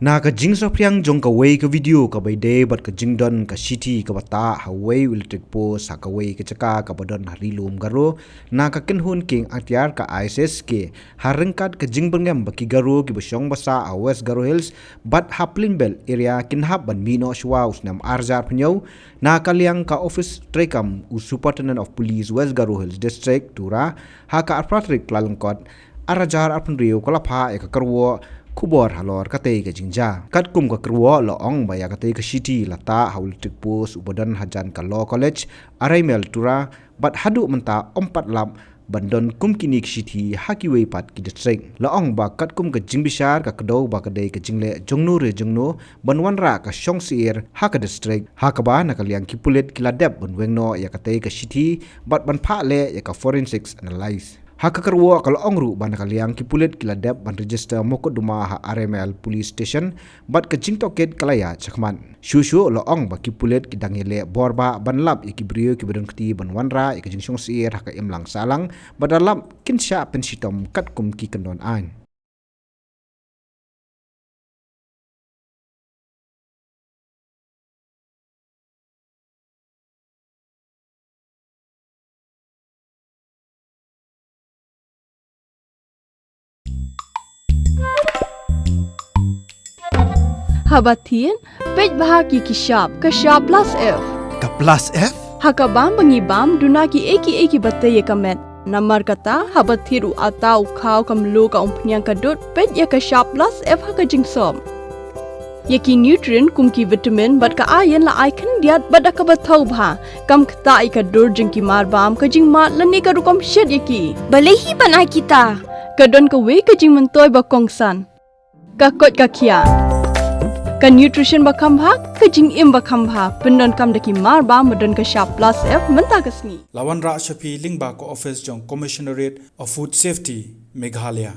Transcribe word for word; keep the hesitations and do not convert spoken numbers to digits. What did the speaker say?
Na ka jingsaphriang jong kawei ka video kaba ïadei bad ka jingdon ka shithi kaba tah ha wei u electric post ha kawei ka jaka kaba don ha Ri-lum Garo, na ka kynhun kieng atiar ka I S S K, ha ryngkat ka jingbyrngem ba ki Garo kiba shong ba sah ha West Garo Hills bad ha Plainbelt area kin hap ban mih noh shuwa u snem ar hajar arphew hynñiew, na ka liang ka ophis treikam u Superintendent of Police West Garo Hills District, Tura, ha ka arphew tarik Kyllalyngkot, ar hajar arphew hynriew, ka la phah ïa ka kyrwoh khubor halor katei ka jingjia. Katkum ka kyrwoh, la ong ba ïa katei ka shithi la tah ha u electric post uba don hajan ka Law College, arai mail Tura, bad haduh mynta ym pat lap ban don kum kine ki shithi ha kiwei pat ki district. La ong ba katkum ka jingbishar, ka kdew ba ka dei ka jingleh jongno re jongno ban wanrah ka shongsyier ha ka district, ha kaba na ka liang ki pulit ki la dep ban weng noh ïa katei ka shithi bad ban phah leh ïa ka forensics analyse. Ha ka kyrwoh ka la ong ruh ba na ka liang ki pulit ki la dep ban register mukotduma ha R M L Police Station bad ka jingtohkit ka la ïaid shakhmat. Shuh shuh la ong ba ki pulit ki dang ïaleh bor bah ban lap ïa ki briew kiba don kti ban wanrah ïa ka jingshongsyier ha ka imlang sahlang, bad da lap kin shah pynshitom katkum ki kyndon aiñ. Haba thied, peit bha ki ki shap, ka shap plus F. Ka plus F? Ha ka bam ba ngi bam, duna kiei kiei kiba tei ïa ka met. Namar kata, haba thied u atta, u khaw, ka mluh, ka umphniang, ka dud, peit ïa ka shap plus F ha ka jingsop. Ïa ki nutrient kum ki vitamin bad ka iron la ai khyndiat bad da kaba thaw bha. Kam ktah ïa ka dur jong ki marbam, ka jingmad lane ka rukom shet ïa ki. Balei hi ban ai kita? Ka don kawei ka jingmyntoi ba kongsan. Ka koit ka khiah. Ka nutrition ba kham bha, ka jingim ba kham bha. Pyndonkam da ki marbam ba don ka shap plus F mynta ka sngi. La wanrah sha phi lyngba ka office jong Commissionerate of Food Safety, Meghalaya.